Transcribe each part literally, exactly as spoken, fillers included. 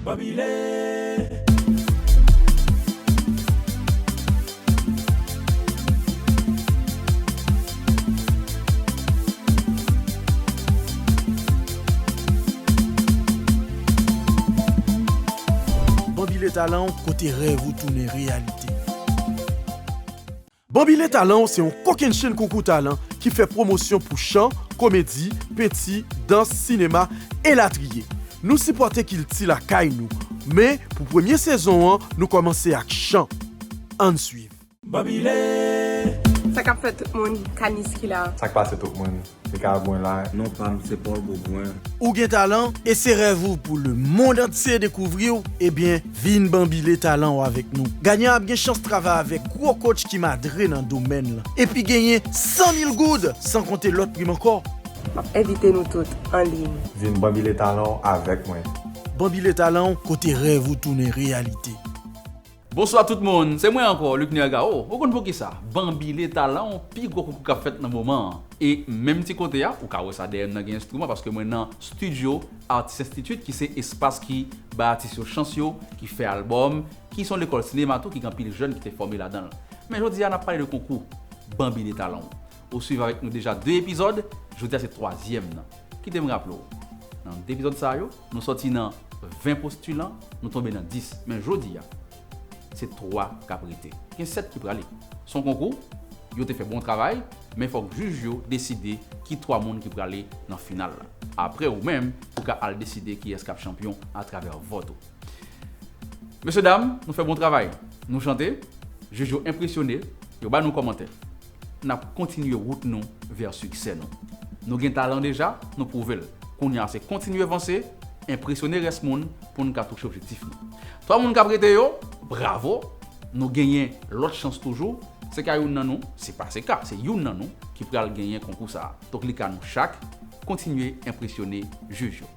Banbile. Banbile Talan w, kote rèv ou tounen reyalite. Banbile Talan w se yon kokennchenn konkou talan ki fè pwomosyon pou chan, komedi, penti, dans, sinema, elatriye. Nou sipòte kilti lakay nou, men pou premye sezon an, nou kòmanse ak chan. Ann swiv. Banbile. Sa k ap fèt tout moun? Kanis ki la. Sa k pase tout moun? Li ka ap mwen la. Non pa m se Paul Beaubrun. Ou gen talan e se rèv ou pou lemonn antye dekouvri w? Ebyen, vin banbile talan w avèk nou. Ganyan ap gen chans travay avèk gwo coach ki madre nan domèn lan. Epi genyen san mil goud, san konte lòt prim ankò. M ap envite nou tout an liy. Vin banbile talan w avèk mwen. Banbile talan w, kote rèv ou tounen reyalite. Bonswa tout moun, se mwen ankò, Luckner Gao. Ou konn poukisa? Banbile Talan w, pi gwo konkou k ap fèt nan moman an. E menm ti kote a, ou ka wè sa dèyè m nan gen enstriman, paske mwen nan Studio Artist Institute, ki se espas ki bay atis yo chans yo, ki fè albòm, ki se yon lekòl sinema tou, ki gen anpil jèn ki te fòme ladan l. Men jodi a, n ap pale de konkou Banbile Talan w. Ou swiv avèk nou deja de epizòd, jodi a se twazyèm nan. Kite m raple w, nan de epizòd sa yo, nou sòti nan ven postilan, nou tonbe nan dis. Men jodi a, se twa k ap rete. Gen sèt ki prale. Se yon konkou, yo te fè bon travay, men fòk jij yo deside ki twa moun ki prale nan final la. Apre ou menm, ou ka al deside kiyès k ap chanpyon atravè vòt ou. Mesye dam, nou fè bon travay. Nou chante, jij yo enpresyone, yo ba nou kòmantè. N ap kontinye wout nou vè siksè nou. Nou gen talan deja, nou pwouve l. Kounye a se kontinye vanse, enpresyone rès moun pou n ka touche objektif nou. Twa moun k ap rete yo, bravo, nou genyen lòt chans toujou. Se ka youn nan nou, se pa se ka, se youn nan nou ki pral genyen konkou sa a. Donk li ka nou chak, kontinye enpresyone jij yo.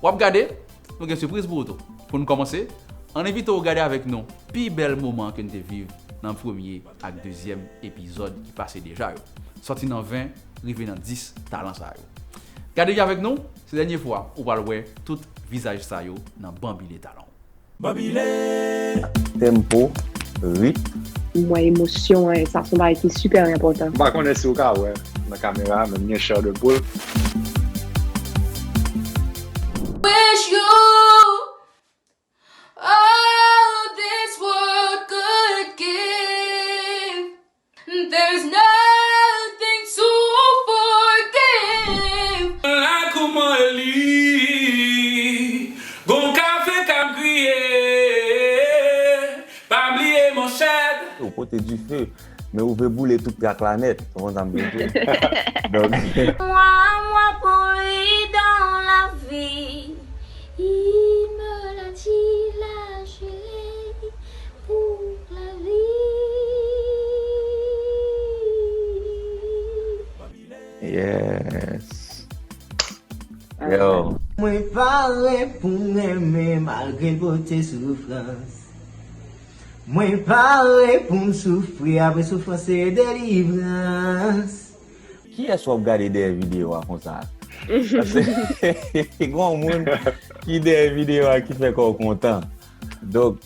W ap gade, nou gen sipriz pou ou tou. Pou n kòmanse, ann envite w gade avèk nou pi bèl moman ke n te viv nan premye ak dezyèm epizòd ki pase deja yo. Sòti nan ven, rive nan dis talan sa yo. Gade byen avèk nou, se dènye fwa ou pral wè tout vizaj sa yo nan Banbile Talan w. Banbile! Tempo, rit. M wè emosyon an, sa se yon bagay ki sipè enpòtan. M pa konnen si w ka wè nan kamera, men m gen chair de poule. Wish you all this world could give. There's nothing to forgive. La kouman li, gon kafe k ap griye, pa bliye monchè. Ou pote dife, men ou vle boule tout trak la nèt. Ou konprann sa m vle di? Donk, Moi, moi, pour lui dans la vie, il me l'a dit, l'a juré pour la vie. Yes. Yo. Mwen pare pou m renmen malgre l pote soufrans. Mwen pare pou m soufri, apre soufrans se delivrans. Kiyès w ap gade dèyè videyo a konsa? Paske gen yon moun ki dèyè videyo a ki fè kò w kontan. Donk,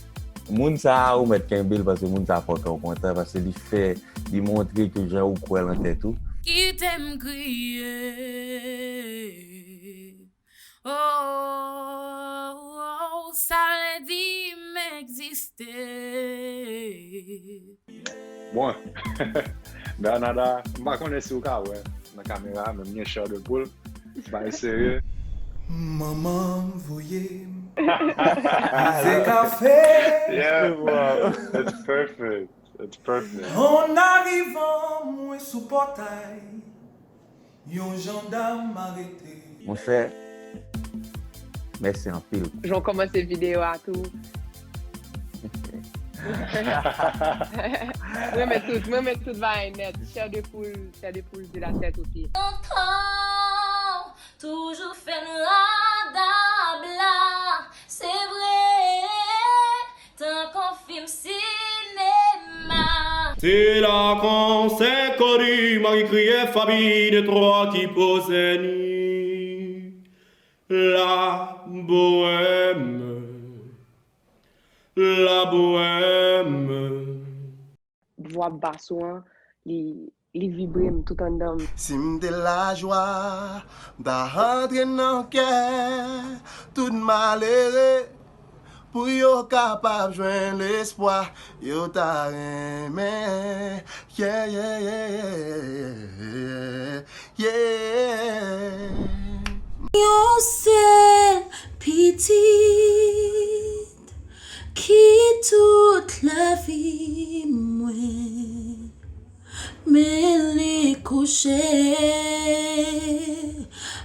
moun sa a, ou mèt kenbe l, paske moun sa a fè kò w kontan, paske li fè, li montre ke jan ou kwè nan tèt ou. Kite m kriye. Oh, oh, sa vle di m egziste. Bon, Bernada, m pa konnen si w ka wè nan kamera, men m gen chair de poule. Bagay serye. Manman m voye m rive kafe. Yeah, it's perfect. It's perfect. An arivan, mwen sou pòtay. Yon jandam arete. Monchè, mèsi anpil. Jan w kòmanse videyo a tou. Mwen renmen tout, mwen renmen tout bagay nèt. Chair de poule, chair de poule de la tête aux pieds. Tonton, toujou fè n radab la, se vre. Tankou fim sinema. Se la kon se kori mari kriye fabi de twa ki poze ni la bohème. La bohème. Vwa bas ou an, li, li vibre m tout anndan m. Si m te lajwa, m ta antre nan kè tout malere pou yo kapab jwenn lespwa yo ta renmen. Yeah, yeah, yeah, yeah, yeah. Yon sèl pitit ki tout lavi mwen. Men li kouche,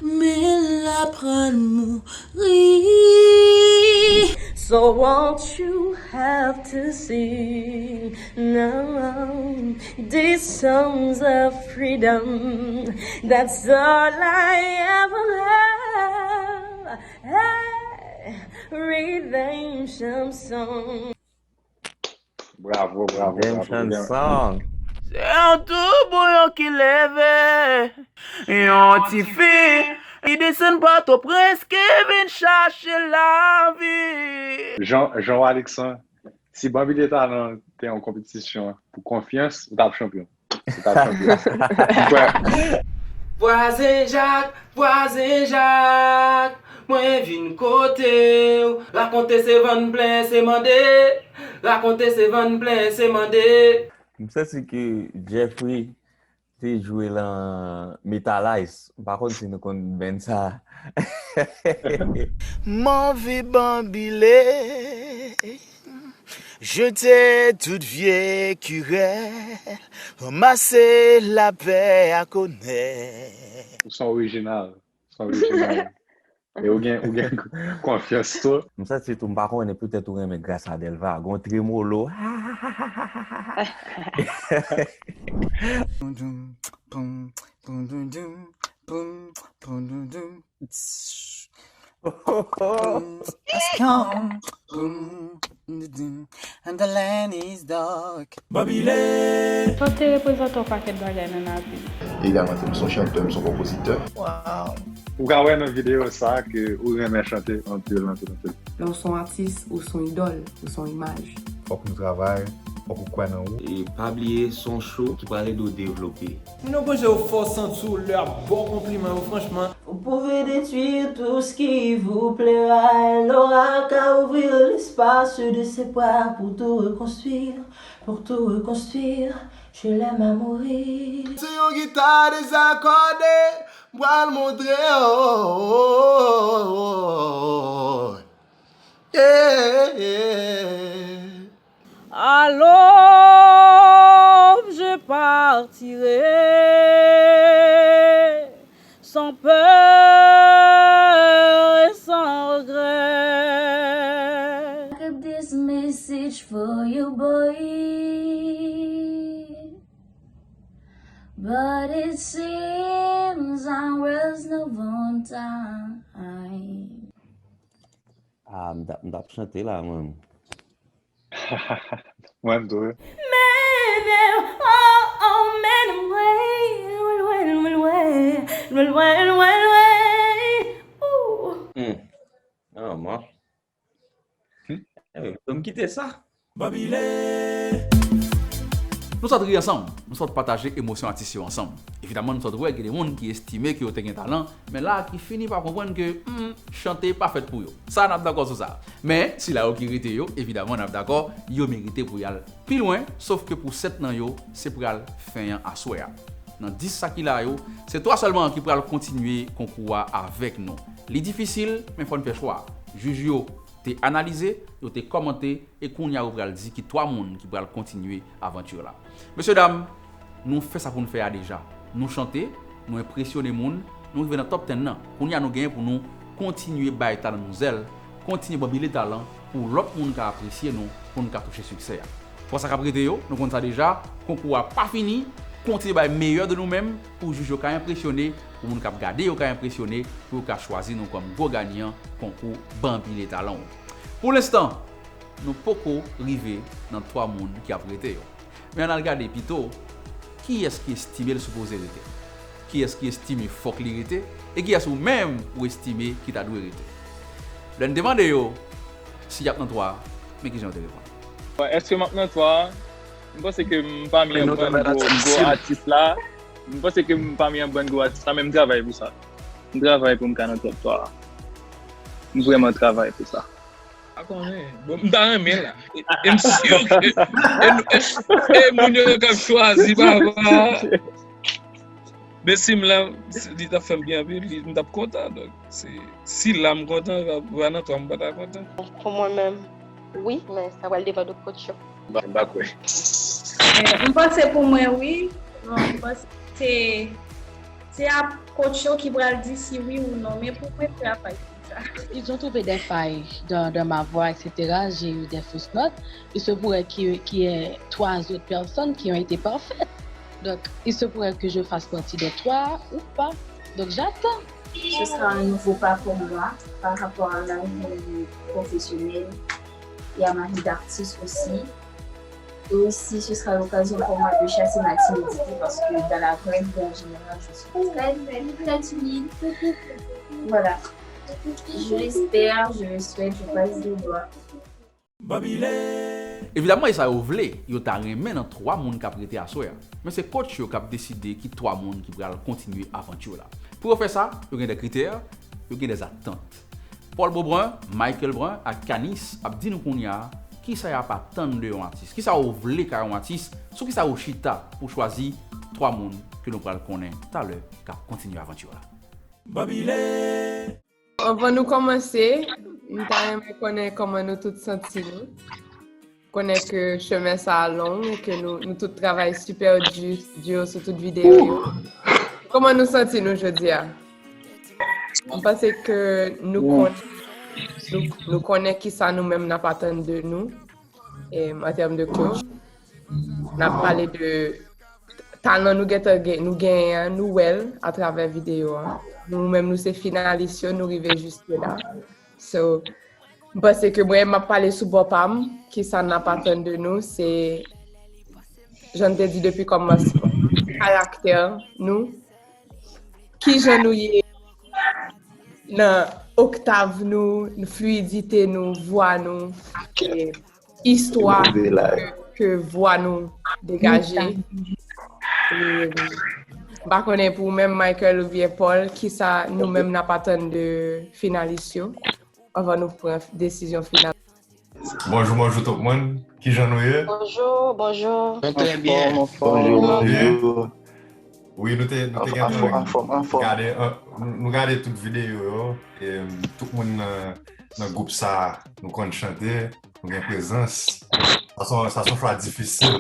men l aprann mouri. So won't you help to sing now these songs of freedom? That's all I ever have. Hey, redemption song. Bravo, bravo, bravo. Redemption Bien. Song. Se yon tou bouyon ki leve. Yon ti fi ki desann Pòtoprens ki vin chache lavi. Jean, Jean Alexandre, si Bambi de Talan te yon konpetisyon pou konfyans, ou t ap chanpyon. Ou t ap chanpyon. Ou kwè? Vwazen Jak, vwazen Jak, mwen vin kote w. Rakonte se vann plen, se mande. Rakonte se vann plen, se mande. M santi ke Jeffrey te jwe lan Metal Ice. M pa konn si nou konn band sa. M anvi banbile, jete tout vye kirèl, ranmase lapè ak onè. Ou son orijinal. Ou son orijinal. E ou gen, ou gen konfyans tou. M santi tou, m pa konnen, petèt ou renmen Gracia Delva. Gon tremolo. Let's come. And the land is dark. Sa w te reprezante yon pakèt bagay nan lavi m. Egalman tou, m se yon chantè, m se yon konpozitè. Wow. Ou ka wè nan videyo sa ke ou renmen chante anpil, anpil, anpil. Lè w se yon atis, ou se yon idòl, ou se yon imaj. Fòk nou travay, fòk ou kwè nan ou. E pa bliye, se yon show ki pral ede w devlope. Moun yo gon je yo fè w santi w lè y ap ba w konpliman yo, franchman. Vous pouvez détruire tout ce qui vous plaira. L'oracle a ouvert l'espace de ses bras pour tout reconstruire, pour tout reconstruire. Je l'aime à mourir. Se yon gita dezakòde, m pral montre w. Yeah, yeah. Alors je partirai sans peur et sans regret. I kept this message for you, boy. But it seems I was no on time. Ah, m t ap, m t ap chante la, mwen. Mwen tou. Men, men, oh, oh, men, mwen, lwen, lwen, lwen, lwen, lwen, lwen, lwen, ooh. Hmm. Ah, mwen. Eh, m kite sa. Babile. Nou sot ri ansanm, nou sot pataje emosyon atis yo ansanm. Evidaman, nou sot wè gen de moun ki estime ke yo te gen talan, men la ki fini pa konprann ke, hmm, chante pa fèt pou yo. Sa, n ap dakò sou sa. Men, sila yo ki rete yo, evidaman, n ap dakò, yo merite pou y al pi lwen, sof ke pou sèt nan yo, se pral fen an aswè a. Nan dis sa ki la yo, se twa sèlman ki pral kontinye konkou a avèk nou. Li difisil, men fò n fè chwa. Jij yo te analize, yo te kòmante, e kounye a yo pral di ki twa moun ki pral kontinye avanti la. Mesye dam, nou fè sa pou n fè a deja. Nou chante, nou enpresyone moun, nou rive nan top ten nan. Kounye a nou genyen pou nou kontinye bay talan nou zèl, kontinye banbile talan pou lòt moun ka apresye nou, pou n ka touche siksè a. Pou sa k ap rete yo, nou konn sa deja, konkou a pa fini, kontinye bay meyè de nou menm pou jij yo ka enpresyone, pou moun k ap gade yo ka enpresyone, pou yo ka chwazi nou kòm gwo ganyan konkou Banbile Talan w. Pou lenstan, nou poko rive nan twa moun ki ap rete yo. Men ann al gade pito kiyès ki estime l sipoze rete, kiyès ki estime fòk li rete, e kiyès ou menm ou estime ki ta dwe rete. Lè n te mande yo si y ap nan twa, Men kijan w te reponn? Èske m ap nan twa a? M panse ke m pami yon bann gwo, gwo atis la. M panse ke m pami yon bann gwo atis la, men m travay pou sa. M travay pou m ka nan top twa a. M vrèman travay pou sa. Pa konnen. Bon, m ta renmen la. E, e m si ke e, e, e moun yo k ap chwazi papa. Men si m la, li t ap fè m byen anpil, li, m t ap kontan. Donk, se, si la m kontan, va, va nan twa m pa ta kontan. Pou mwen menm, wi, men sa pral depann de coach yo. M pa, m pa kwè. Eh, m panse pou mwen, wi. Bon, m panse se, se ap coach yo ki pral di si wi ou non. Men pou mwen, travay pou sa. Ils ont trouvé des failles dans, dans ma voix, et cetera. J'ai eu des fausses notes. Il se pourrait qu'il y ait trois autres personnes qui ont été parfaites. Donc, il se pourrait que je fasse partie des trois ou pas. Donc, j'attends. Ce sera un nouveau pas pour moi par rapport à la vie professionnelle et à ma vie d'artiste aussi. Et aussi, ce sera l'occasion pour moi de chasser ma timidité parce que dans la vraie vie, en général, je suis très, très, très timide. Voilà. Je l'espère, je le souhaite, je croise les doigts. Evidaman, e sa yo vle, yo ta renmen nan twa moun k ap rete aswè a. Men se coach yo k ap deside ki twa moun ki pral kontinye avanti yo la. Pou yo fè sa, yo gen de kritè, yo gen de atant. Paul Beaubrun, Michael Brun ak Canis ap di nou kounye a kisa y ap atann de yon atis, kisa yo vle ka yon atis, sou kisa yo chita pou chwazi twa moun ke nou pral konnen talè k ap kontinye avanti yo la. Anvan nou kòmanse, m ta renmen konnen kòman nou tout santi nou. Konnen ke chemen sa a long e ke nou, nou tout travay super di, di sou tout videyo yo. Kòman nou santi nou jodi a? M panse ke nou konnen, nou, nou konnen kisa nou menm n ap atann de nou, em, an tèm de coach. N ap pale de talan nou gentan gen, nou genyen an, nou wè l atravè videyo an. Nou menm, nou se finalis yo, nou rive jiske la. So, m panse ke mwen, m ap pale sou bò pa m, kisa n ap atann de nou, se, jan n te di depi kòmansman, karaktè nou, kijan nou ye nan oktav nou, fliyidite nou, vwa nou, e istwa ke, ke vwa nou degaje. E, m pa konnen pou ou menm, Michael oubyen Paul, kisa nou menm n ap atann de finalis yo anvan nou pran desizyon final? Bonjou, bonjou tout moun. Kijan nou ye? Bonjou, bonjou. Mwen trè byen. Anfòm, anfòm. Bonjou, bonjou. Wi, nou te, nou te gen tan gade, an, nou, nou gade tout videyo yo. E, tout moun nan, nan gwoup sa, nou konn chante, nou gen prezans. Sa se yon, sa se yon chwa difisil.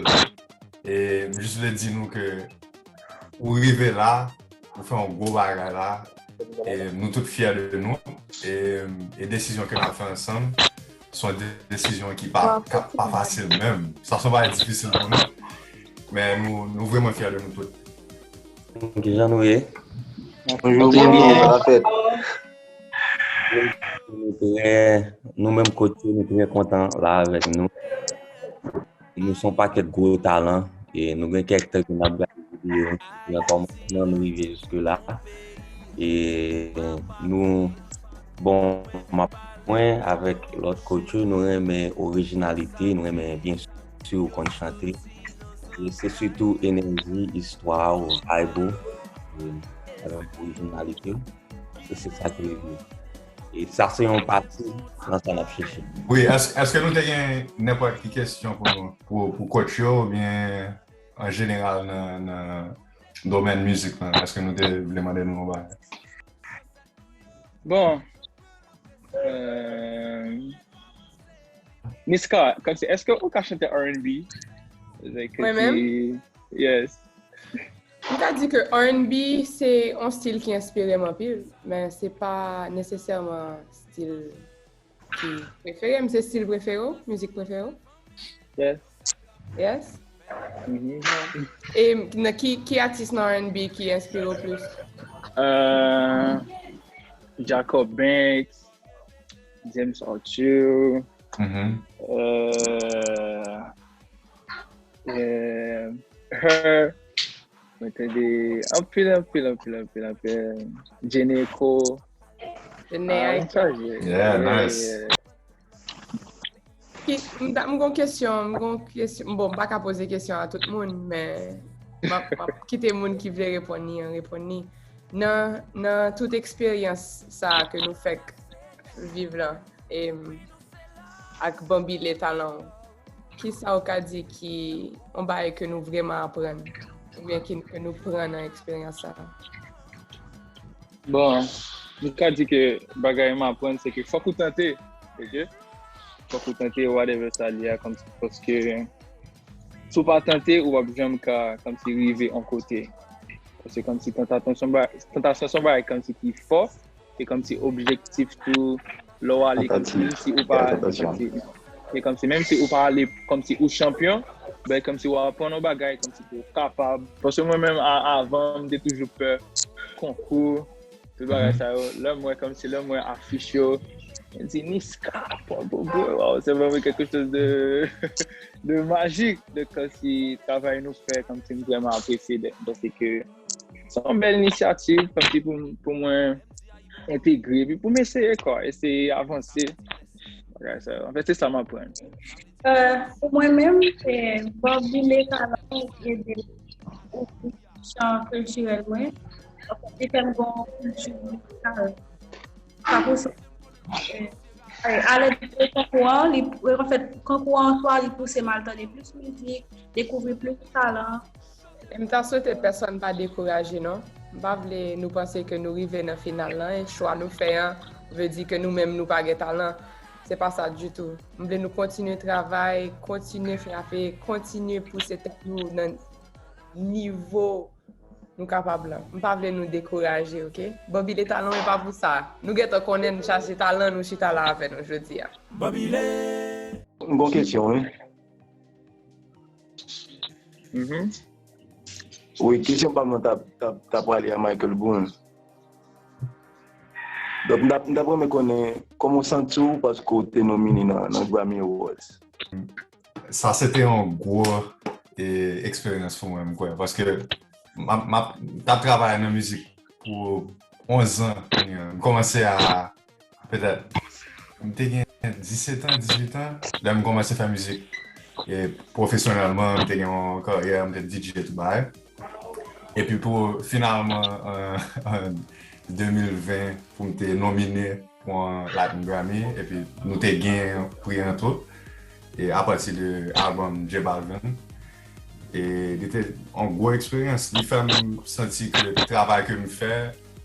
E m jis vle di nou ke ou rive la, ou fè yon gwo bagay la. E nou tout fyè de nou. E, e desizyon ke n ap fè ansanm, se yon de-, desizyon ki pa, ka, pa fasil menm. Sa se yon bagay difisil pou nou. Men nou, nou vrèman fyè de nou tout. Kijan nou ye? Bonjou, bonjou, sa fèt? Nou trè, nou menm coach yo, nou trè kontan la avèk nou. Nou se yon pakèt gwo talan, e nou gen kèk tan ke n ap gade videyo yo, depi nan kòmansman nou rive jiske la. E nou, bon, m ap, mwen avèk lòt coach yo, nou renmen orijinalite, nou renmen, byen si, ou konn chante. E se sitou enèji, istwa ou, vibe ou, e avèk orijinalite ou. E se sa ki rele. E sa se yon pati nan sa n ap chèche. Wi, èske, èske nou te gen nenpòt ki kesyon pou nou, pou, pou coach yo, oubyen an jeneral nan, nan domèn mizik lan? Èske nou te vle mande nou yon bagay? Bon, euh, Niska, kòmsi, èske ou ka chante R and B? Mwen menm? Yes. M ta di ke R and B se yon stil ki enspire m anpil, men se pa nesesèman stil ki prefere m. Se stil prefere w? Mizik prefere w? Yes. Yes? Mhm. E nan ki, ki atis nan R and B ki enspire w plis? Euh, Jacob Banks, James Arthur, euh, euh, Her, mwen tande anpil, anpil, anpil, anpil, anpil. Jhené Aiko. Jhené Aiko. Yeah, nice. Ki, m ta- m gon kesyon, m gon kesyon. Bon, m pa ka poze kesyon a tout moun, men m ap, m ap kite moun ki vle reponn li an reponn li. Nan, nan tout eksperyans sa a ke nou fèk viv lan, e, ak Banbile Talan, ki sa w ka di ki yon bagay ke nou vrèman aprann, oubyen ki, ke nou pran nan eksperyans sa a? Bon, m ka di ke bagay m aprann se ke fòk ou tante, ok? Fòk ou tante whatever sa li a, kòmsi, paske si w pa tante, ou p ap janm ka kòmsi rive yon kote. Paske kòmsi tantasyon se yon bagay, tantasyon se yon bagay kòmsi ki fò, e kòmsi objektif tou, lè w ale kòmsi menm si ou pa e kòmsi menm si ou pa ale kòmsi ou chanpyon, ben kòmsi w aprann yon bagay kòmsi pou w kapab. Paske mwen menm a- avan m te toujou pè konkou, tout bagay sa yo. Lè m wè kòmsi lè m wè afich yo, m di Niska, Paul Bourgeois, waw, se vrèman quelque chose de de magique, de kòmsi travay nou fè kòmsi m vrèman apresye, paske se yon bèl inisyativ kòmsi pou pou mwen entegre epi pou m eseye kwa, eseye avanse. Bagay sa yo. Anfèt se sa m aprann. Pou mwen menm, Banbile Talan ede m chan kiltirèl mwen. Anfèt li fè m gen yon kilti mizikal. Sa pouse alèd de konkou an, li anfèt konkou an swa li pouse m al tande plis mizik, dekouvri plis talan. E m ta swete pèsonn pa dekouraje non. M pa vle nou panse ke nou rive nan final lan e chwa nou fè an vle di ke nou menm nou pa gen talan. Se pa sa ditou. M vle nou kontinye travay, kontinye frape, kontinye pouse tèt nou nan nivo nou kapab lan. M pa vle nou dekouraje, ok? Banbile Talan e pa pou sa. Nou gentan konnen n chaje talan, nou chita la avè nou jodi a. Banbile! M gon kesyon, wi. Wi, kesyon pa m nan ta, ta, ta prale a Michael Brun. Donk, m t ap renmen konnen kòman w santi w paske w te nomine nan, nan Grammy Awards. Sa se te yon gwo e, eksperyans pou mwen, m kwè. Paske m ap, m ap, m t ap travay nan mizik pou onz an kounye a. M kòmanse a petèt, m te gen disèt an, dizuit an, lè m kòmanse fè mizik e, pwofesyonèlman, m te gen yon karyè, m te D J tout bagay. Epi pou finalman an, an de mil ven pou m te nomine pou yon Latin Grammy epi nou te gen pri an tou e apati de album J Balvin. E li te yon gwo eksperyans. Li fè m santi ke travay ke m fè,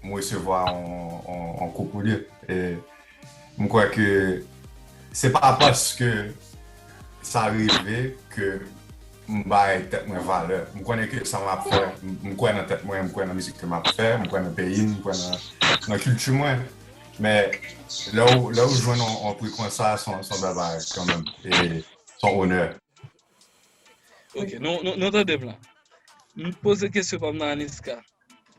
m resevwa yon, yon, yon kou pou li. E m kwè ke se pa paske sa rive ke m bay tèt mwen valè. M konnen ke sa m ap fè, m kwè nan tèt mwen, m kwè nan mizik ke m ap fè, m kwè nan peyi m, m kwè nan, nan kilti mwen. Men lè w, lè w jwenn yon, yon pri konsa, se yon, se yon bèl bagay kanmenm. E se yon onè. Ok, nou, nou, nou tande m la. M poze kesyon pa m nan Aniska.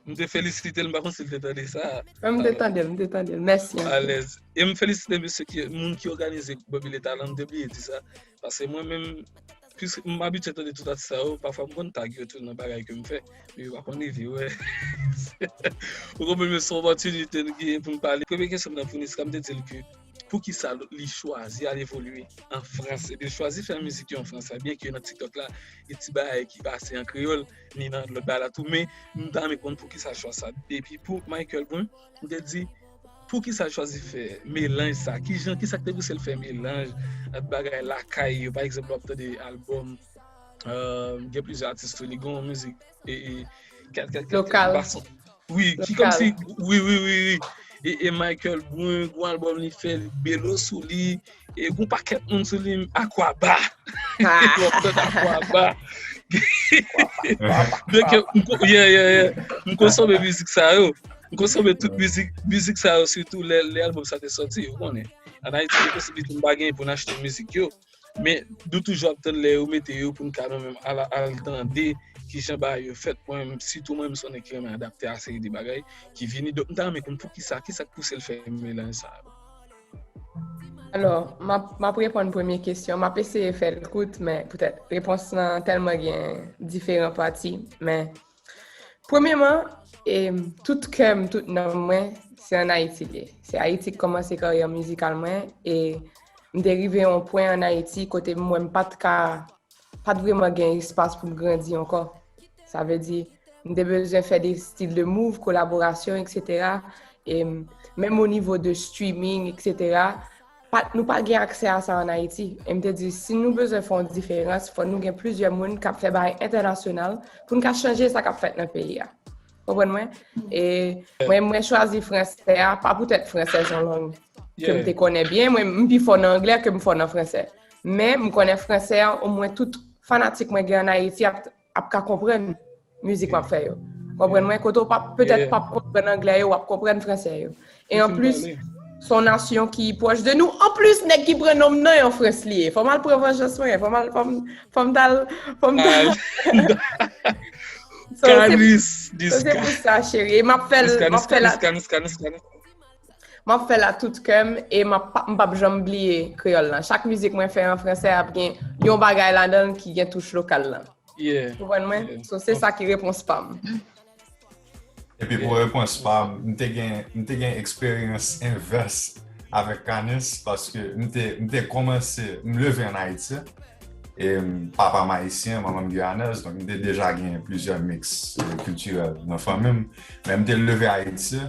M te felisite l, m pa konn si l te tande sa. M te tande l, m te tande l. Mèsi. Alèz. E m felisite mesye ki, moun ki òganize Banbile Talan, m te bliye di sa. Paske mwen menm, piske m abitye tande tout atis sa yo, pafwa m konn tag yo tou nan bagay ke m fè. Men yo pa konn rive wè. Ou konprann, men se yon opòtinite nou genyen pou n pale. Premye kesyon m nan pou Niska, m te di l ke poukisa li chwazi al evolye an Frans epi l chwazi fè mizik yo an Frans la, byen ke nan TikTok la gen ti bagay ki pase an kreyòl, ni nan lòt bagay la tou, men m ta renmen konn poukisa chwa sa. Epi pou Michael Brun, m te di poukisa l chwazi fè melanj sa, kijan, kisa k te pouse l fè melanj ant bagay lakay yo, pa egzanp lè w ap tande albòm, gen plizyè atis tou, li gen yon mizik e, e, kat, kat, kat, kat, Lokal. Bason. Wi, ki kòmsi, wi, wi, wi, wi. E, e Michael Brun, gon albòm li fè, li Belo sou li, e gon pakèt moun sou li, Akwaba. Yo ap tande Akwaba. Donk, m ko- yeah, yeah, yeah. M konsome mizik sa yo. M konsome tout mizik, mizik sa yo, sitou lè, lè albòm sa te sòti, ou konnen. An Ayiti, gen posiblite m pa genyen pou n achte mizik yo. Men nou toujou ap tann lè yo mete yo pou n ka nou menm al, al tande kijan bagay yo fèt. Mwen menm, sitou mwen menm, se yon nèg ki renmen adapte a seri de bagay ki vini. Donk, m ta renmen konn poukisa, kisa k pouse l fè melanj sa yo. Alò, m ap, m ap reponn premye kesyon. M ap eseye fè l kout, men poutèt repons lan tèlman gen diferan pati. Men, premyèman, e, tout kè m, tout nanm mwen, se ann Ayiti l ye. Se Ayiti k kòmanse karyè mizikal mwen, e m te rive yon pwen ann Ayiti kote m wè m pa t ka, pa t vrèman gen espas pou m grandi ankò. Sa vle di, m te bezwen fè de stil de move, kolaborasyon, etsetera. E menm o nivo de streaming, etsetera, pa, nou pa gen aksè a sa ann Ayiti. E m te di, si nou bezwen fè yon diferans, fò nou gen plizyè moun k ap fè bagay entènasyonal pou n ka chanje sa k ap fèt nan peyi a. Konprann mwen? E mwen, mwen chwazi fransè a, pa poutèt fransè se yon lang ke m te konnen byen. Mwen, m pi fò nan anglè ke m fò nan fransè. Men m konnen fransè a, omwen tout fanatik mwen gen ann Ayiti ap, ap ka konprann mizik m ap fè yo. Konprann mwen? Kote w p ap, petèt p ap konprann anglè yo, w ap konprann fransè yo. E anplis, se yon nasyon ki pwòch de nou. Anplis, nèg ki pran non m nan, yon Frans li ye. Fò m al pran vanjans mwen. Fò m al, fò m, fò m t al, fò m t al. So, se, so, se pou sa, cheri. E m ap fè l, m ap fè l a, m ap fè l a tout kè m e m ap, m p ap janm bliye kreyòl lan. Chak mizik mwen fè an fransè ap gen yon bagay ladan l ki gen touch lokal lan. Konprann mwen? So, se sa ki repons pa m. Epi pou repons pa m, m te gen, m te gen eksperyans envès avèk Canis, paske m te, m te kòmanse, m leve ann Ayiti, e m, papa m ayisyen, manman m giyanèz, donk m te deja gen plizyè miks, e, kiltirèl nan fanmi m. Men m te leve Ayiti,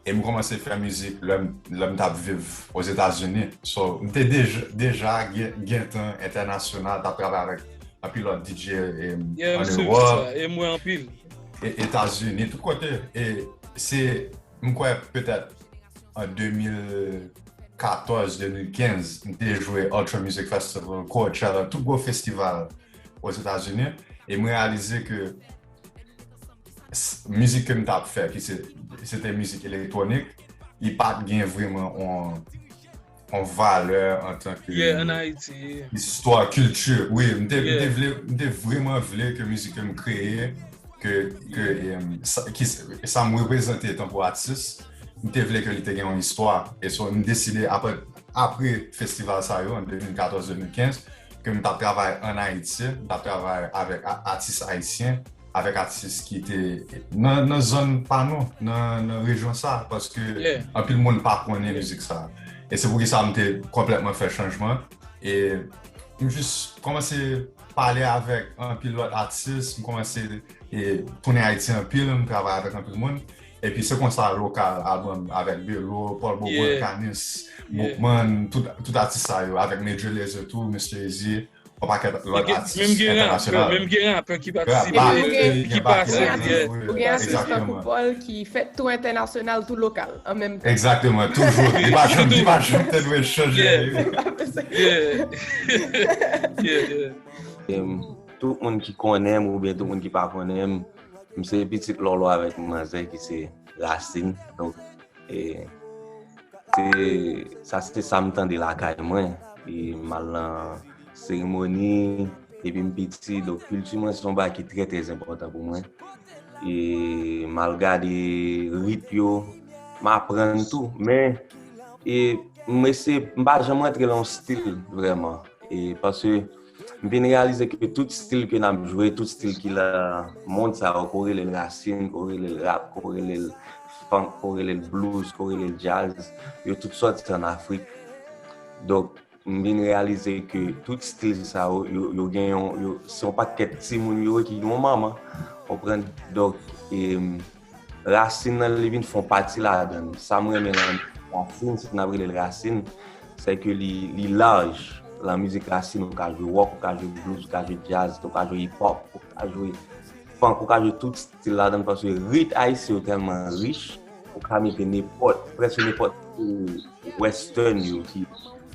e m kòmanse fè mizik lè m, lè m t ap viv Ozetazini. So, m te deja, deja gen, gentan entènasyonal, t ap travay avèk anpil lòt D J, e, ann Ewòp, e, Etazini, tout kote. E se, m kwè, petèt an de mil katòz, de mil kenz, m te jwe Ultra Music Festival, Coachella, tout gwo festival Ozetazini. E m reyalize ke s, mizik ke m t ap fè, ki se, se te mizik elektwonik, li pa t gen vrèman yon, yon valè antanke istwa, kilti. Wi, m te, m te vle, m te vrèman vle ke mizik ke m kreye, ke, ke, em, sa, ki, sa m reprezante tankou atis, m te vle ke li te gen yon istwa. E so, m deside, apre, apre festival sa yo, an de mil katòz, de mil kenz, ke m t ap travay ann Ayiti, m t ap travay avèk a, atis ayisyen, avèk atis ki te nan, nan zòn pa nou, nan, nan rejyon sa, paske anpil moun pa konnen mizik sa. E se poukisa m te konplètman fè chanjman. E m jis kòmanse pale avèk anpil lòt atis, m kòmanse, e, tounen Ayiti anpil, m travay avèk anpil moun. Epi se konsa lokal, albòm avèk Belo, Paul Beaubrun, Canis, Boukman, tout, tout atis sa yo, avèk Major Lazer tou, Mister Eazy, yon pakèt lòt atis entènasyonal. Menm gen rapè ki patisipe, ki pase. Ou gen atis tankou Paul ki fèt tou entènasyonal, tou lokal, an menm tan. Egzakteman, toujou. Li pa janm, li pa janm te dwe chanje. Tout moun ki konnen m oubyen tout moun ki pa konnen m, m se pitit Lòlò avèk manzè ki se Rasin. Donk, e, se, sa se sa m tande lakay mwen. E m al nan seremoni, depi m piti, donk kilti mwen se yon bagay ki trè, trè enpòtan pou mwen. E m al gade rit yo, m aprann tou. Men, e, m eseye, m pa janm rantre nan yon stil vrèman. E paske m vin reyalize ke tout stil ke n ap jwe, tout stil ki nan mond sa yo, ke w rele l rasin, ke w rele l rap, ke w rele l funk, ke w rele l blues, ke w rele l jazz, yo tout sòti ann Afrik. Donk, m vin reyalize ke tout stil sa yo, yo, yo gen yon, yo, se yon pakèt timoun yo ye ki gen yon manman, konprann? Donk, e, rasin nan, li vin fè yon pati ladan l. Sa m renmen nan rasin, si n ap rele l rasin, se ke li, li laj. Nan mizik rasin, ou ka jwe rock, ou ka jwe blues, ou ka jwe jazz, ou ka jwe hip hop, ou ka jwe funk, ou ka jwe tout stil ladan l, paske rit ayisyen yo tèlman rich, ou ka mete nenpòt, prèske nenpòt stil western yo ki,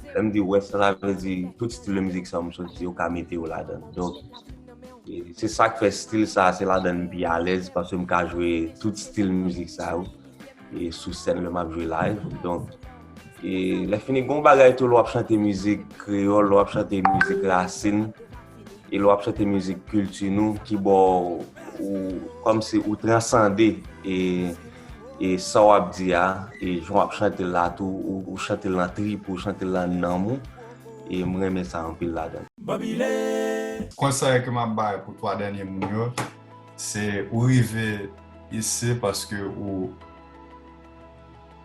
lè m di western, sa vle di tout stil de mizik sa yo m soti, ou ka mete yo ladan l. Donk, e se sa k fè stil sa, se ladan l m pi alèz, paske m ka jwe tout stil mizik sa yo, e sou sèn lè m ap jwe live. Donk, e lè fini, gen yon bagay tou, lè w ap chante mizik kreyòl, lè w ap chante mizik rasin, e lè w ap chante mizik kilti nou, ki ba w, ou, kòmsi ou transande, e, e sa w ap di a, e jan w ap chante l la tou, ou, ou chante l nan trip ou, ou chante l nan nanm ou, e m renmen sa anpil ladan l. Konsèy ke m ap bay pou twa dènye moun yo, se ou rive isi paske ou,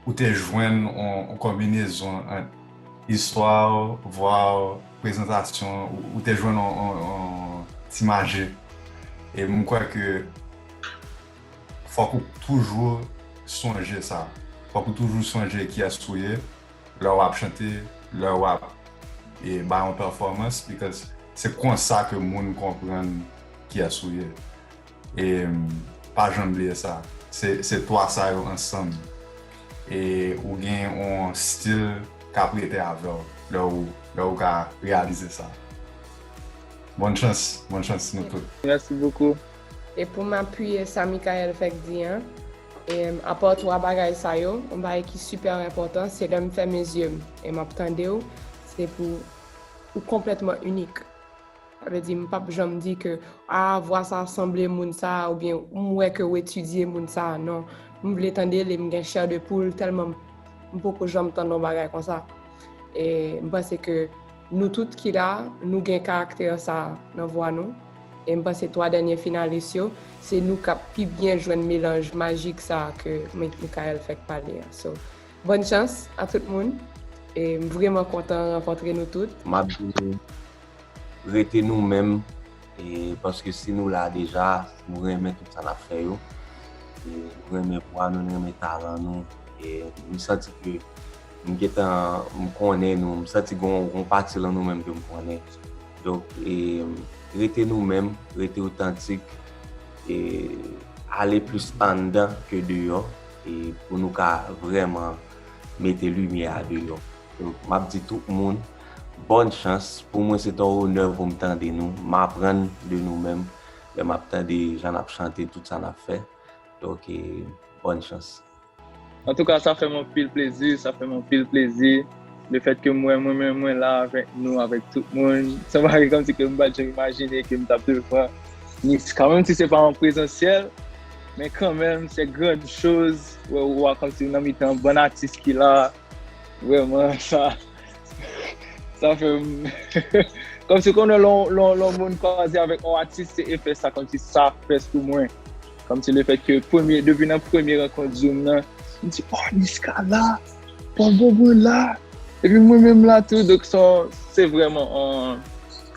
ou te jwenn yon, yon konbinezon ant istwa w, vwa w, prezantasyon, ou, ou te jwenn yon, yon, yon ti maji. E m kwè ke fòk ou toujou sonje sa. Fòk ou toujou sonje kiyès ou ye, lè w ap chante, lè w ap, e, bay yon pèfòmans, because se konsa ke moun konprann kiyès ou ye. E, m, pa janm bliye sa. Se, se twa sa yo ansanm. E ou gen yon stil k ap rete avè w lè w, lè w ka reyalize sa. Bòn chans, bòn chans nou tout. Merci beaucoup. E pou m apiye sa Michael fèk di an, e, apa twa bagay sa yo, yon bagay ki sipè enpòtan, se lè m fèmen zye m e m ap tande w, se pou ou konplètman inik. Sa vle di, m p ap janm di ke, a, vwa sa sanble moun sa, oubyen m wè ke w etidye moun sa, non. M vle tande l e m gen chè de poul tèlman m, m poko janm tande yon bagay konsa. E m panse ke nou tout ki la, nou gen karaktè sa nan vwa nou. E m panse twa dènye finalis yo, se nou k ap pi byen jwenn melanj majik sa ke Mi-, Michael fèk pale a. So, bòn chans a tout moun. E m vrèman kontan rankontre nou tout. M ap di nou, rete nou menm, e paske si nou la deja, nou renmen tout sa n ap fè yo, e nou renmen vwa nou, nou renmen talan nou, e m santi ke m gentan, m konnen nou, m santi gon, gon pati lan nou menm ke m konnen. Donk, e, rete nou menm, rete otantik, e ale plis anndan ke deyò, e pou nou ka vrèman mete limyè a deyò. M ap di tout moun, bòn chans. Pou mwen, se t on onè pou m tande nou. M aprann de nou menm. Lè m ap tande jan n ap chante, tout sa n ap fè. Donk, e, bòn chans. Antouka, sa fè m anpil plezi, sa fè m anpil plezi. Lefètke m wè mwen menm, mwen la avèk nou, avèk tout moun. Sa parèt kòmsi ke m pa t janm imajine ke m t ap devan Niska, menm si se pa an prezansyèl, men kanmenm, c'est grande chose. Wè, ou wè kòmsi w nan mitan bann atis ki la. Vrèman, sa, sa fè m, kòmsi konnen lè w, lè w, lè w moun kwaze avèk yon atis, se efè sa, kòmsi sa fè sou mwen. Kòmsi lefètke premye, depi nan premye rankont Zoom nan, m di, "Oh, Niska la, Paul Beaubrun la." Epi mwen menm la tou, donk se, se vrèman yon,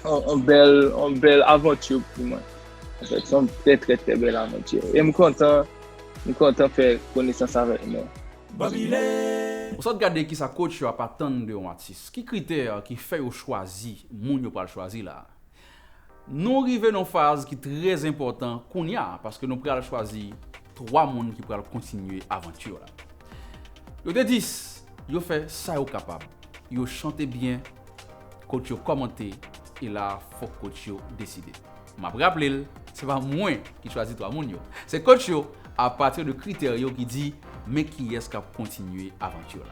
yon, yon bèl, yon bèl avanti pou mwen. Anfèt, se yon trè, trè, trè bèl avanti. E m kontan, m kontan fè konesans avèk nou. Ou sot gade kisa coach yo ap atann de yon atis. Ki kritè ki fè yo chwazi moun yo pral chwazi la? Nou rive nan faz ki trè enpòtan kounye a, paske nou pral chwazi twa moun ki pral kontinye avanti la. Yo te dis, yo fè sa yo kapab. Yo chante byen, coach yo kòmante, e la fòk coach yo deside. M ap raple l, se pa mwen ki chwazi twa moun yo. Se coach yo, apati de kritè yo ki di, men kiyès k ap kontinye avanti la.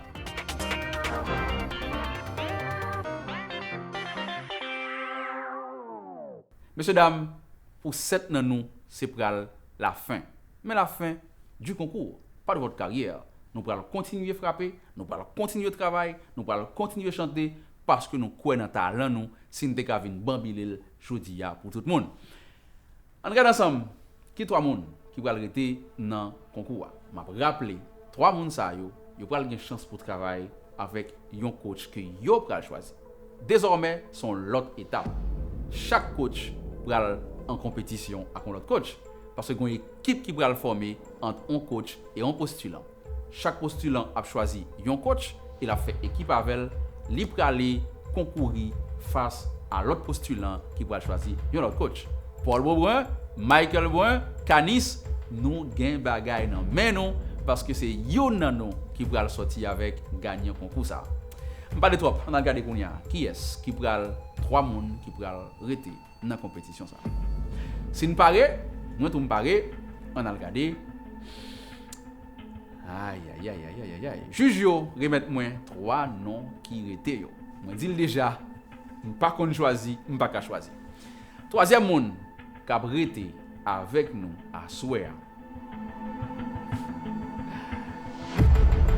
Mesye dam, pou sèt nan nou, se pral lafen. Men lafen du concours, pas de votre carrière. Nou pral kontinye frape, nou pral kontinye travay, nou pral kontinye chante, paske nou kwè nan talan nou, si n te ka vin banbile l jodi a pou tout moun. Ann gade ansanm, ki twa moun ki pral rete nan konkou a? M ap raple, twa moun sa yo, yo pral gen chans pou travay avèk yon coach ke yo pral chwazi. Dezòmè, se yon lòt etap. Chak coach pral an konpetisyon ak yon lòt coach, paske gen yon ekip ki pral fòme ant yon coach e yon postilan. Chak postilan ap chwazi yon coach e l ap fè ekip avè l, li prale konkouri fas a lòt postilan ki pral chwazi yon lòt coach. Paul Beaubrun, Michael Brun, Canis, nou gen bagay nan men nou, paske se youn nan nou ki pral sòti avèk ganyan konkou sa. M pale twòp, ann al gade kounye a kiyès ki pral, twa moun ki pral rete nan konpetisyon sa. Si n pare, mwen tou m pare, ann al gade. Ayayayayayay. Jij yo remèt mwen twa non ki rete yo. Mwen di l deja, m pa konn chwazi, m pa ka chwazi. Twazyèm moun k ap rete avèk nou aswè a,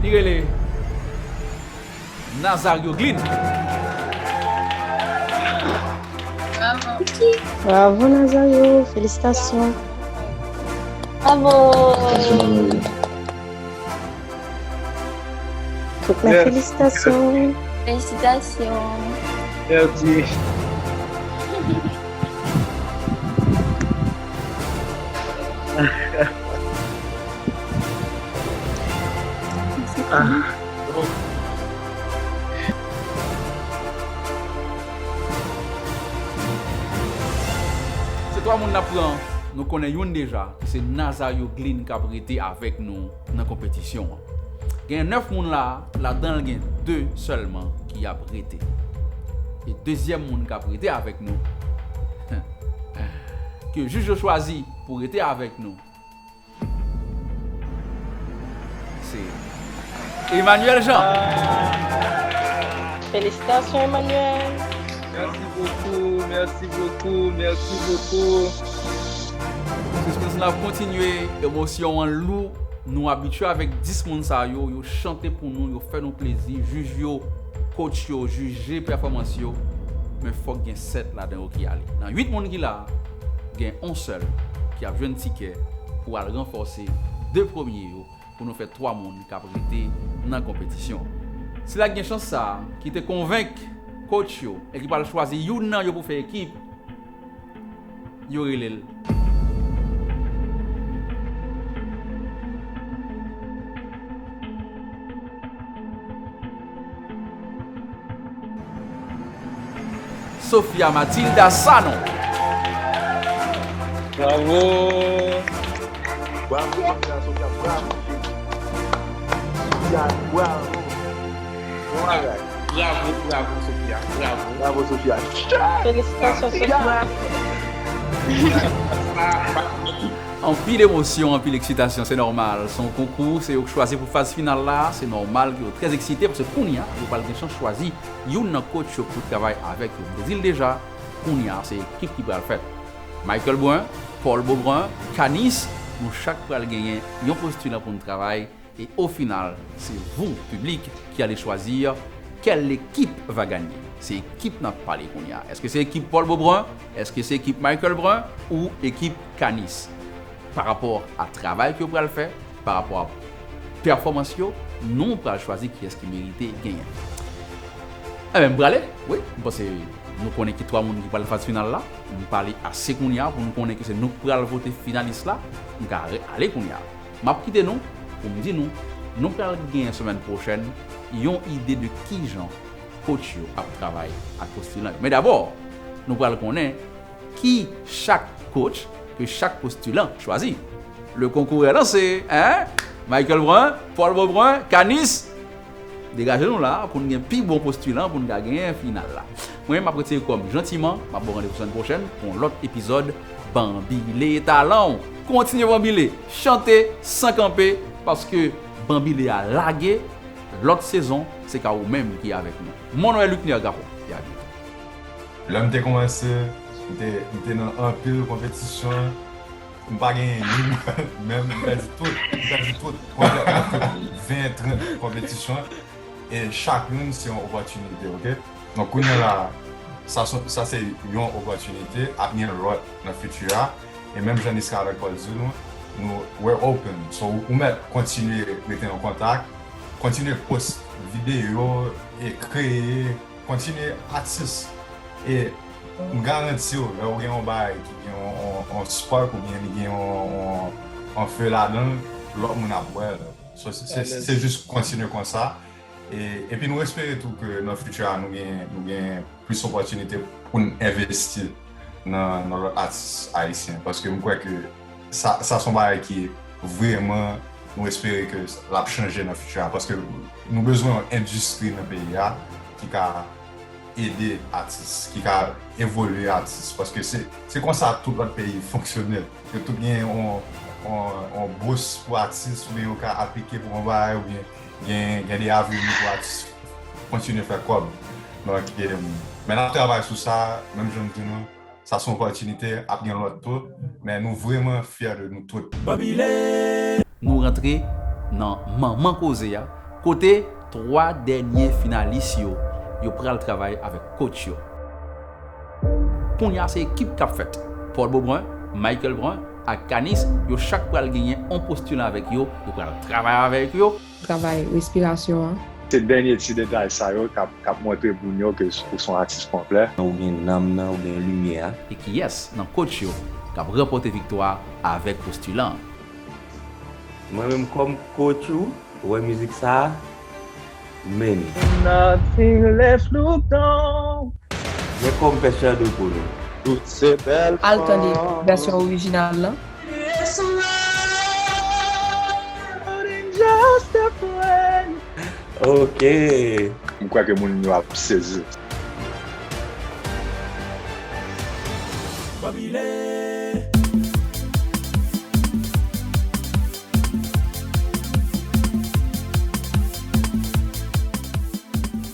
li rele Nazario Glin. Bravo Nazario, felisitasyon. Bravo. Tout mwen, felisitasyon. Felisitasyon. Mèsi. Se twa moun n ap pran, nou konnen youn deja, se Nazario Glin k ap rete avèk nou nan konpetisyon an. Gen nèf moun la, ladan l gen de sèlman ki ap rete. E dezyèm moun k ap rete avèk nou, ke jij yo chwazi pou rete avèk nou, se Emmanuel Jean. Felisitasyon, Emmanuel. Merci beaucoup, merci beaucoup, merci beaucoup. Sispens la ap kontinye, emosyon an lou. Nou abitye avèk dis moun sa yo, yo chante pou nou, yo fè nou plezi, jij yo, coach yo jije pèfòmans yo, men fòk gen sèt ladan yo ki ale. Nan uit moun ki la, gen yon sèl ki ap jwenn tikè pou al ranfòse de premye yo pou nou fè twa moun k ap rete nan konpetisyon. Sila ki gen chans sa a, ki te konvenk coach yo e ki pral chwazi youn nan yo pou fè ekip, yo rele l Sofia Matilda Sanon. Bravo. Bravo, Sofia, Sofia, bravo. Sofia, bravo. Bon bagay. Bravo, bravo, Sofia. Bravo. Bravo, Sofia. Felisitasyon, Sofia. Anpil emosyon, anpil eksitasyon, se nòmal. Se yon konkou, se yo k chwazi pou faz final la. Se nòmal ke yo trè eksite paske kounye a, yo pral gen chans chwazi youn nan coach yo pou travay avèk yo. M te di l deja, kounye a, se ekip ki pral fèt. Michael Brun, Paul Beaubrun, Canis, nou chak pral genyen yon postilan pou n travay. E o final, se vous, piblik, ki ale chwazi kèl ekip va ganye. Se ekip n ap pale kounye a. Èske se ekip Paul Beaubrun? Èske se ekip Michael Brun? Ou ekip Canis? Pa rapò a travay ke yo pral fè, pa rapò a pèfòmans yo, nou pral chwazi kiyès ki merite genyen. Enben, m prale, wi, m panse nou konnen ki twa moun ki pral faz final la. M pale ase kounye a pou nou konnen ke se nou k pral vote finalis la. M ka re- ale kounye a. M ap kite nou pou m di nou, nou pral genyen semèn pwochèn yon ide de kijan coach yo ap travay ak postilan yo. Men dabò, nou pral konnen ki chak coach ke chak postilan chwazi. Le concours est lancé, hein? Michael Brun, Paul Beaubrun, Canis, degaje nou la pou n gen pi bon postilan pou n ka genyen final la. Mwen, m ap retire kò m jantiman, m ap ba w randevou semèn pwochèn pou yon lòt epizòd Banbile Talan w. Kontinye banbile, chante san kanpe, paske banbile a lage, lòt sezon, se ka ou menm ki avèk nou. Mon non est Luckner Garou. E a byento. Lè m te kòmanse, m te, m te nan anpil konpetisyon. M pa genyen youn, men m pèdi tout. M pèdi tout. Konplètman tout. Ven, trant konpetisyon. E chak youn se yon opòtinite, oke? Donk, kounye a la, sa, se- sa se yon opòtinite, ap gen lòt nan fiti a. E menm jan Niska avèk Paul di nou, nou, we're open. So, ou mèt kontinye rete an kontak, kontinye post videyo e kreye, kontinye atis. E m garanti w, lè w gen yon bagay ki gen yon, yon, yon spark oubyen li gen yon, yon, yon fe ladan l, lòt moun ap wè l. So, se- se se jis kontinye konsa. E, epi nou espere tou ke nan fiti a nou gen, nou gen plis opòtinite pou n envesti nan, nan lòt atis ayisyen. Paske m kwè ke sa, sa se yon bagay ki vreman, nou espere ke l ap chanje nan fiti a. Paske nou bezwen yon endistri nan peyi a ki ka ede atis, ki ka evolye atis. Paske se, se konsa tout lòt peyi fonksyone. Yo tout gen yon, yon, yon bous pou atis, oubyen yo ka aplike pou yon bagay, oubyen gen, gen de avni pou atis kontinye fè kòb. Donk, e, men n ap travay sou sa, menm jan m di nou, sa se yon opòtinite, ap gen lòt tou, men nou vreman fyè de nou tout. Nou rantre nan manman koze a, kote twa dènye finalis yo, yo pral travay avèk coach yo. Kounye a se ekip k ap fèt. Paul Beaubrun, Michael Brun ak Canis, yo chak pral genyen yon postilan avèk yo, yo pral travay avèk yo. Travay respirasyon an, Se dènye ti detay sa yo k ap, k ap montre moun yo ke ou se yon atis konplè. Ou gen nanm nan, ou gen limyè a. E kiyès nan coach yo k ap ranpòte viktwa avèk postilan an? Mwen menm kòm coach ou, ou wè mizik sa a, men. Nothing left look down. Mwen kòm pèchè de pou nou. Tout se bèl Al tande vèsyon orijinal lan. Just a friend. Ok. M kwè ke moun yo ap sezi.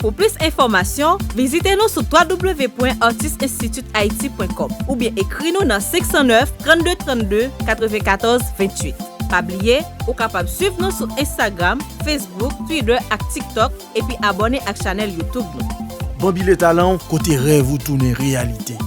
Pou plis enfòmasyon, vizite nou sou w w w pwen artist institute haiti pwen com oubyen ekri nou nan senk san nèf, trannde trannde, katrevenkatòz venntuit. Pa bliye, ou kapab swiv nou sou Instagram, Facebook, Twitter ak TikTok epi abòne ak chanèl YouTube nou. Banbile Talan w, kote rèv ou tounen reyalite.